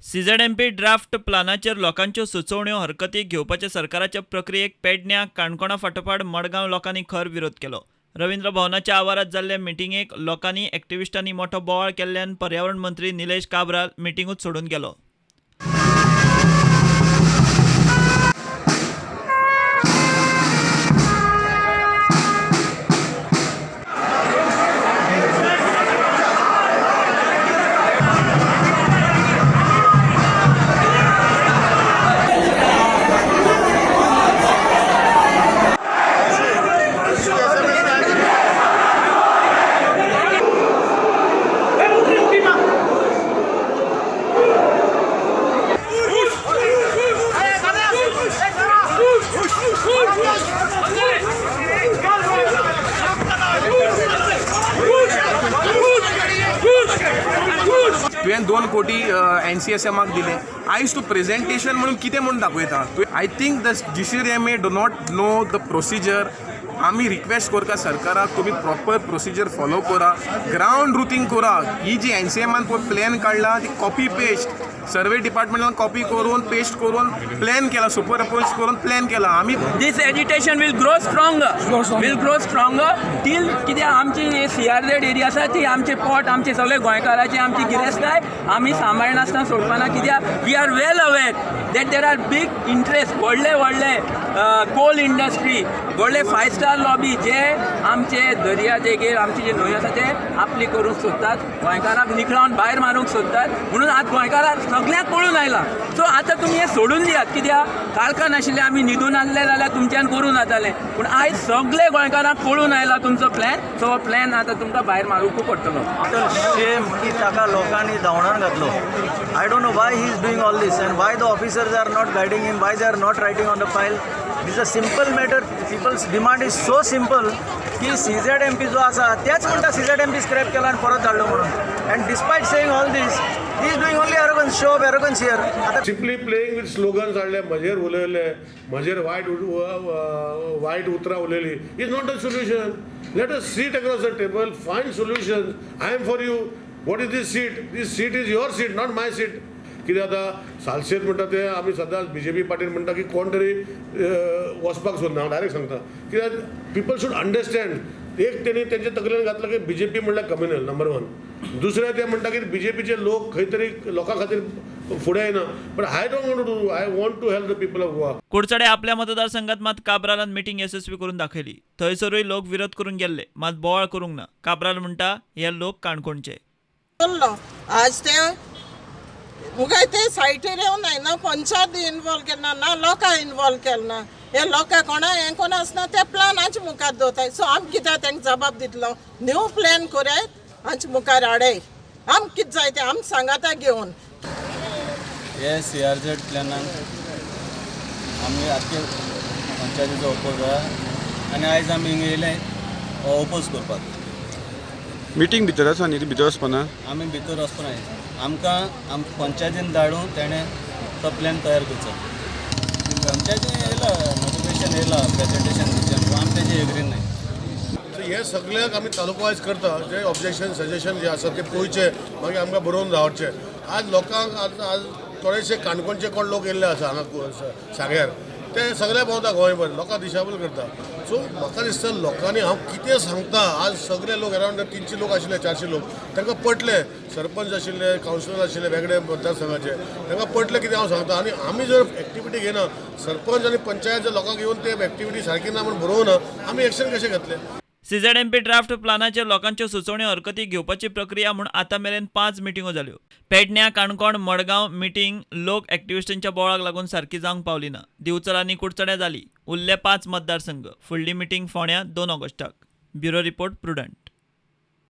CZMP draft प्लानाचेर लोकांच्यो सुचोवण्यो हरकती घेवपाचे सरकाराच्या प्रक्रियेक पेडण्या, काणकोणा फाटोफाट मडगांव लोकांनी खर विरोध केलो. रवींद्र भवनाच्या आवारात जाल्ले मिटिंगेक लोकांनी एक्टिविस्टांनी मोठो बोवाळ केल्ल्यान पर्यावरण मंत्री निलेश काब्राल मिटिंगूच सोडून गेलो. तुवें 2 कोटी NCSM दिले. आयज तूं प्रेजेंटेशन म्हणून कितें म्हणून दाखयता? I think the GCDMA do not know the procedure. आमी रिक्वेस्ट करता सरकाराक, तुमी प्रॉपर प्रोसिजर फॉलो करा, ग्रावंड रुटींग करा. ही जी NCMान पळय प्लॅन काडला ती कॉपी पेस्ट सर्वे डिपार्टमेंटान कॉपी करून पेस्ट करून प्लॅन केला, सुपर अपोज करून प्लॅन केला. आमी This agitation will grow stronger, will grow stronger till कित्याक आमची CRZ area आसा ती आमचे पोट, आमचे सगळे गोंयकाराची आमची गिरेस्तकाय आमी सांबाळनासतना सोडपाना. कित्याक we are well aware that there are big interest, व्हडले व्हडले कोल इंडस्ट्री, व्हडले 5 स्टार लॉबी जे आमचे दर्या देगेर आमची जे न्हंय आसा ते आपली करूंक सोदतात, गोंयकारांक निखळावन भायर मारूंक सोदतात. म्हणून आज गोंयकारांक सगळ्यांक पळून आयला. सो आतां तुमी हें सोडून दियात. कित्याक काळखान आशिल्ले आमी न्हिदून आसले जाल्यार तुमच्यान करूं जातालें, पूण आयज सगळे गोंयकारांक पळून आयला तुमचो प्लॅन. सो हो प्लॅन आतां तुमकां भायर मारूंकू पडटलो. शेम की ताका लोकांनी धांवडावन घातलो. I don't know why he is doing all this and why the officers are not guiding him, why they are not writing on the file. This a simple matter. People's demand is so simple की CZMP जो आसा तेच म्हणटा CZMP scrap केला आनी परत धाडलो म्हणून. And despite saying all this, he is doing only arrogance, show of arrogance here. आतां सिंपली प्लेइंग विथ स्लोगन्स हाडले, म्हजेर उलयले, म्हजेर वायट वायट उतरां उलयली is not a solution. Let us sit across the table, find solution. I am for you. What is this seat? This seat is your seat, not my seat. कितें आतां सालसेत म्हणटा ते आमी सदांच BJP पार्टीन म्हणटा की कोण तरी वचपाक सोदना. हांव डायरेक्ट सांगता कित्याक पिपल should understand. एक तेणी तेंच्या तकलेन घातलं की BJP म्हणल्यार कम्युनल नंबर 1. दुसरें ते म्हणटा की BJPचे लोक खंय तरी लोकां खातीर फुडें येना. But I don't want to do, I want to help the people of Goa. Curchorem आपल्या मतदारसंघात मात काब्रालान मिटींग येसस्वी करून दाखयली. थंयसरूय लोक विरोध करूंक गेल्ले, मात बोवाळ करूंक ना. काब्राल म्हणटा हे लोक काणकोणचे. आज ते मुखार ते सायटीर येवन ना पंचायत इनवॉल्व केले ना, ना लोकांक इनवॉल्व केले ना. हे लोकांक कोणा हें कोण आसना ते प्लान आमचे मुखार दवरताय. सो आमी कित्याक तांकां जबाब दितलो? न्यू प्लॅन करायत आमचे मुखार हाडाय. आम कितें जाय तें आम सांगाता घेवन. हे CRZ प्लॅनाक आमी आख्खे पंचायतीचो ओपोज आहा आनी आयज आमी हिंगा येयले हो ओपोज करपाक. मिटींग भितर आसा न्ही, भितर वचपाना? आमी भितर वचपाना. आमकां आम पंचायतीन धाडून तेणें तो प्लॅन तयार करचो. पंचायतीन येयला नोटिफिकेशन येयला, प्रेजेंटेशन दिवचें, आमी तेजे एग्री न्हय. हे सगळ्याक आमी तालुको वायज करता. जे ऑब्जेक्शन सजेशन जे आसा ते पळोवचे, मागीर आमकां बरोवन धाडचे. आज लोकांक आज थोडेशे काणकोणचे कोण लोक येयल्ले आसा हांगा सांग्यार, ते सगळे भोंवता गोंयभर, लोकांक दिशाभूल करता. सो म्हाका दिसता लोकांनी हांव कितें सांगता, आज सगळे लोक अरावंड 300 लोक आशिल्ले, 400 लोक, तांकां पटले. सरपंच आशिल्ले, कावन्सिलर आशिल्ले वेगळे मतदारसंघाचे, तांकां पटलें कितें हांव सांगता. आनी आमी जर एक्टिविटी घेना, सरपंच आनी पंचायत जर लोकांक येवन ते एक्टिविटी सारकी ना म्हूण बरोवना, आमी एक्शन कशें घेतले? CZMP draft प्लानाचेर लोकांच्यो सुचोवण्यो हरकती घेवपाची प्रक्रिया म्हूण आतां मेरेन 5 मिटिंगो जाल्यो. पेडण्या, काणकोण, मडगांव मिटींग लोक एक्टिविस्टांच्या बोवाळाक लागून सारकी जावंक पावली ना. दिवचल आनी कुडचड्यां जाली. उरले 5 मतदारसंघ. फुडली मिटींग फोंड्यां 2 ऑगस्टाक. Bureau report, Prudent.